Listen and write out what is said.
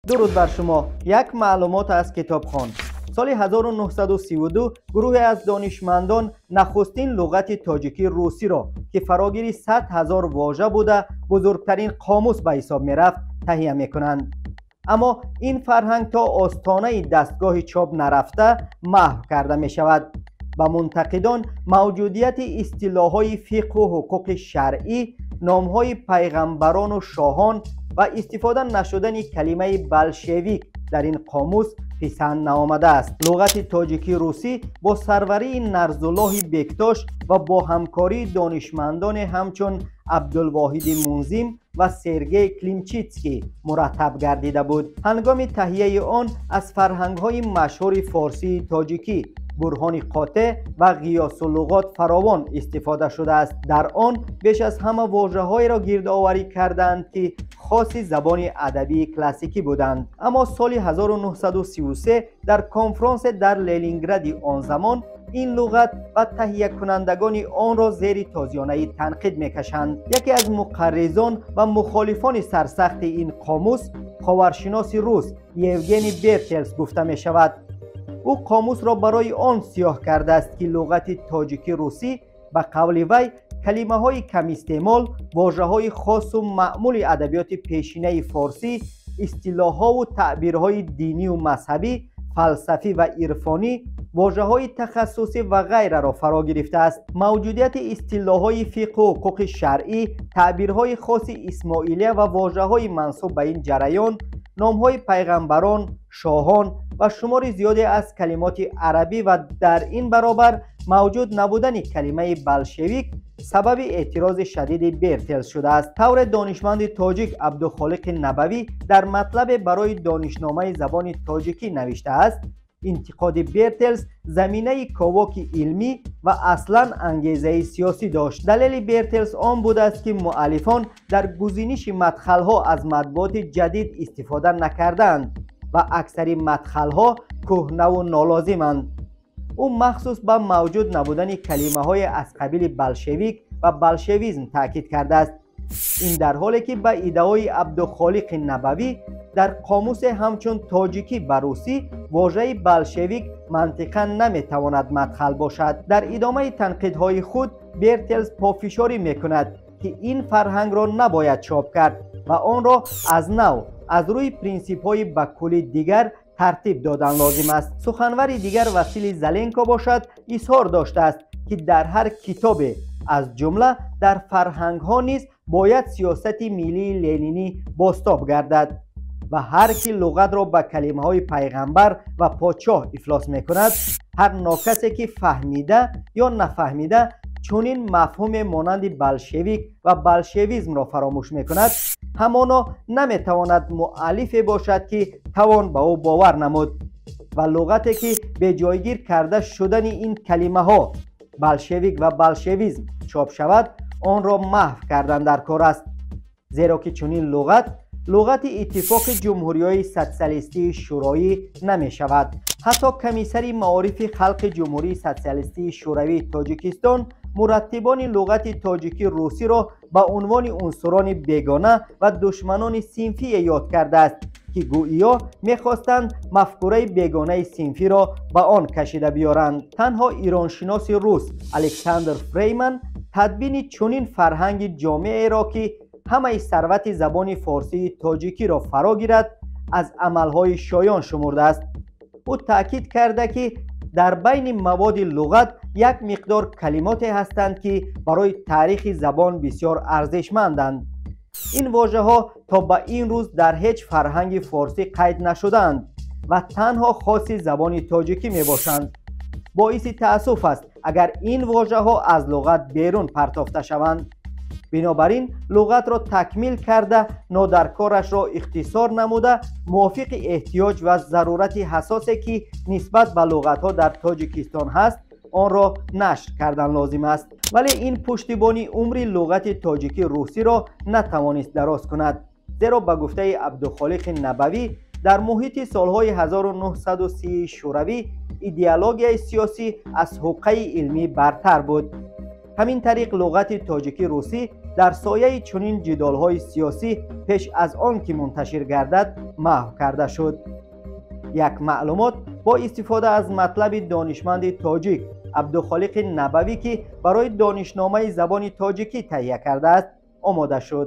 Дуруд бар шумо. Як маълумот аз китобхон. Соли 1932 гурӯҳе аз донишмандон нахустин луғати тоҷикӣ-русиро, ки фарогири 100 000 вожа буда, бузургтарин қомус ба ҳисоб мерафт, таҳия мекунанд. Аммо ин фарҳанг то остонаи дастгоҳи чоп нарафта маҳв карда мешавад. Ба мунтақидон мавҷудияти истилоҳҳои фиқҳу ҳуқуқи шаръӣ, номҳои пайғамбарону шоҳон ва истифода нашудани калимаи болшевик дар ин қомус писанд наомадааст. Луғати тоҷикӣ-русӣ бо сарварии Нарзуллоҳи Бектош ва бо ҳамкории донишмандоне ҳамчун Абдулвоҳиди Мунзим ва Сергей Климчитский мураттаб гардида буд. Ҳангоми таҳияи он аз фарҳангҳои машҳури форсии тоҷикӣ, Бурҳони Қотеъ ва Ғиёсуллуғот фаровон истифода шудааст. Дар он беш аз ҳама вожаҳоеро гирдоварӣ кардаанд, ки хоси забони адабии классикӣ буданд. Аммо соли 1933 дар конфронсе дар Ленингради он замон ин луғат ва таҳиякунандагони онро зери тозиёнаи танқид мекашанд. Яке аз муқарризон ва мухолифони сарсахти ин қомус ховаршиноси рус Евгений Бертелс гуфта мешавад. Ӯ қомусро барои он сиёҳ кардааст, ки луғати тоҷикӣ-русӣ, ба қавли вай, калимаҳои камистеъмол, вожаҳои хосу маъмули адабиёти пешинаи форсӣ, истилоҳҳову таъбирҳои динию мазҳабӣ, фалсафӣ ва ирфонӣ, вожаҳои тахассусӣ ва ғайраро фаро гирифтааст. Мавҷудияти истилоҳҳои фиқҳу ҳуқуқи шаръӣ, таъбирҳои хоси исмоилия ва вожаҳои мансуб ба ин ҷараён, номҳои пайғамбарон, шоҳон ва шумори зиёде аз калимоти арабӣ ва дар ин баробар мавҷуд набудани калимаи болшевик сабаби эътирози шадиди Бертелс шудааст. Тавре донишманди тоҷик Абдухолиқи Набавӣ дар матлабе барои Донишномаи забони тоҷикӣ навиштааст, интиқоди Бертелс заминаи ковоки илмӣ ва аслан ангезаи сиёсӣ дошт. Далели Бертелс он будааст, ки муаллифон дар гузиниши мадхалҳо аз матбуоти ҷадид истифода накардаанд ва аксари мадхалҳо кӯҳнаву нолозиманд. Ӯ махсус ба мавҷуд набудани калимаҳое аз қабили болшевик ва болшевизм таъкид кардааст. Ин дар ҳоле ки, ба иддаои Абдухолиқи Набавӣ, дар қомусе ҳамчун тоҷикӣ ба русӣ вожаи болшевик мантиқан наметавонад мадхал бошад. Дар идомаи танқидҳои худ Бертелс пофишорӣ мекунад, ки ин фарҳангро набояд чоп кард ва онро аз нав аз рӯи принсипҳои ба кулли дигар тартиб додан лозим аст. Суханвари дигар, Василий Заленко бошад, изҳор доштааст, ки дар ҳар китобе, аз ҷумла дар фарҳангҳо низ, бояд сиёсати миллии ленинӣ бозтоб гардад ва ҳар ки луғатро ба калимаҳои пайғамбар ва подшоҳ ифлос мекунад, ҳар нокасе ки фаҳмида ё нафаҳмида чунин мафҳуме монанди болшевик ва болшевизмро фаромӯш мекунад, ҳамоно наметавонад муаллифе бошад, ки тавон ба ӯ бовар намуд ва луғате ки беҷойгир карда шудани ин калимаҳо болшевик ва болшевизм чоп шавад, онро маҳв кардан дар кор аст, зеро ки чунин луғат луғати Иттифоқи Ҷумҳуриҳои Сотсиалистии Шӯроӣ намешавад. Ҳатто комиссари маорифи Халқи Ҷумҳурии Сотсиалистии Шӯравии Тоҷикистон мураттибони луғати тоҷикӣ-русиро ба унвони унсурони бегона ва душманони синфие ёд кардааст, ки гӯиё мехостанд мафкураи бегонаи синфиро ба он кашида биёранд. Танҳо эроншиноси рус Александр Фрейман тадвини чунин фарҳанги ҷомеаеро, ки ҳамаи сарвати забони форсии тоҷикиро фаро гирад, аз амалҳои шоён шумурдааст. Ӯ таъкид карда, ки дар байни маводи луғат як миқдор калимоте ҳастанд, ки барои таърихи забон бисёр арзишманданд. Ин вожаҳо то ба ин рӯз дар ҳеҷ фарҳанги форсӣ қайд нашудаанд ва танҳо хоси забони тоҷикӣ мебошанд. Боиси таассуф аст, агар ин вожаҳо аз луғат берун партофта шаванд. Бинобар ин луғатро такмил карда, нодаркорашро ихтисор намуда, мувофиқи эҳтиёҷ ва зарурати ҳассосе, ки нисбат ба луғатҳо дар Тоҷикистон ҳаст, онро нашр кардан лозим аст. Вале ин пуштибонӣ умри луғати тоҷикӣ-русиро натавонист дароз кунад, зеро, ба гуфтаи Абдухолиқи Набавӣ, дар муҳити солҳои 1930 шӯравӣ идеологияи сиёсӣ аз ҳуққаи илмӣ бартар буд. Ҳамин тариқ, луғати тоҷикӣ-русӣ Дар сояи чунин ҷидолҳои сиёсӣ пеш аз он ки мунташир гардад, маҳв карда шуд. Як маълумот бо истифода аз матлаби донишманди тоҷик Абдухолиқи Набавӣ, ки барои донишномаи забони тоҷикӣ таҳия кардааст, омода шуд.